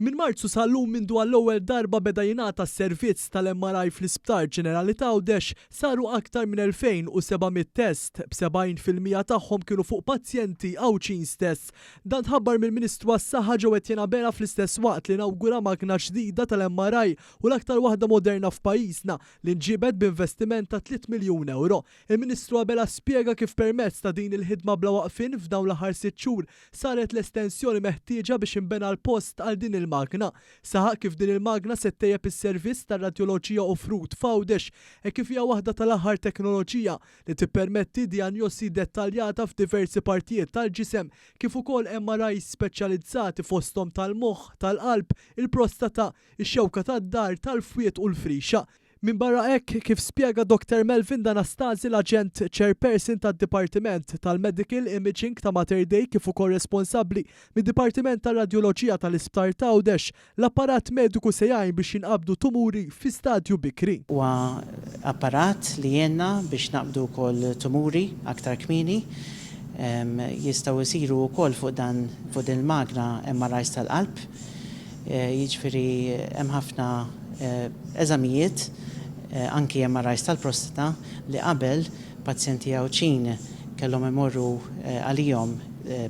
Minn Marzu sal-lum mindu għall-ewwel darba beda jingħata s-servizz tal-MRI fl-Isptar Ġenerali t'Għawdex, saru aktar minn 2,700 test, b'70% tagħhom kienu fuq pazjenti Għawdxin stess. Dan tħabbar mill-Ministru għas-Saħħa Jo Etienne Abela fl-istess waqt li inawgura magna ġdida tal-MRI u l-aktar waħda moderna f'pajjiżna li nġiebet b'investiment ta' tliet miljun ewro. Il-Ministru Abela spjega kif permezz ta' din il-ħidma bla waqfien f'dawn l-aħħar sitt xhur saret l-estensjoni meħtieġa biex inbena l-post għal din il-magna. Saħaq kif din il-magna se ttejjeb is-servizz tar-radjoloġija offrut f'Għawdex hekk kif hija waħda tal-aħħar teknoloġija li tippermetti dijanjosi dettaljata f'diversi partijiet tal-ġisem kif ukoll MRIs speċjalizzati fosthom tal-moħħ, tal-qalb, il-prostata, ix-xewka tad-dahar, tal-fwied u l-frixa. Minbarra hekk, kif spjega Doctor Melvin D'Anastasi l-Aġent Chairperson tad-Dipartiment tal-Medical Imaging ta' Mater Dei kif ukoll responsabbli mid-Dipartiment tar-Radjoloġija tal-Isptar t'Għawdex, l-apparat mediku se jgħin biex jinqabdu tumuri fi stadju bikri. Huwa apparat li jgħinna biex naqbdu wkoll tumuri aktar kmieni. Jistgħu jsiru wkoll fuq dan fuq din il-magna MRIs tal-qalb. Jiġifieri hemm ħafna eżamijiet, anki MRIs tal-prostata, li qabel pazjenti Għawdxin kellhom imorru għalihom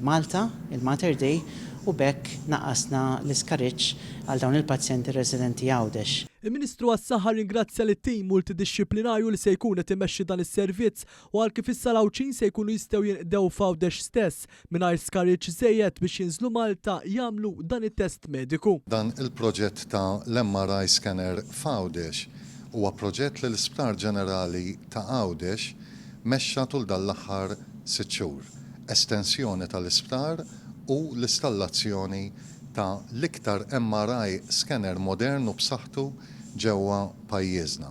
Malta, il-Mater Dei, u b'hekk naqqasna l-iskariġġ għal dawn il-pazjenti residenti Għawdex. Il-Ministru għas-Saħħa rringrazzja lit-tim multidixxiplinarju li se jkun qed imexxi dan is-servizz u qal kif issa l-Għawdxin se jkunu jistgħu jinqdew f'Għawdex stess mingħajr skariġġ żejjed biex jinżlu Malta jagħmlu dan it-test mediku. Dan il-proġett ta' l-MRI scanner f'Għawdex huwa proġett li l-Isptar Ġenerali ta' Għawdex mexxa tul dan l-aħħar sitt xhur, estensjoni tal-isptar u l-istallazzjoni ta' l-iktar MRI scanner modern u b'saħħtu ġewwa pajjiżna.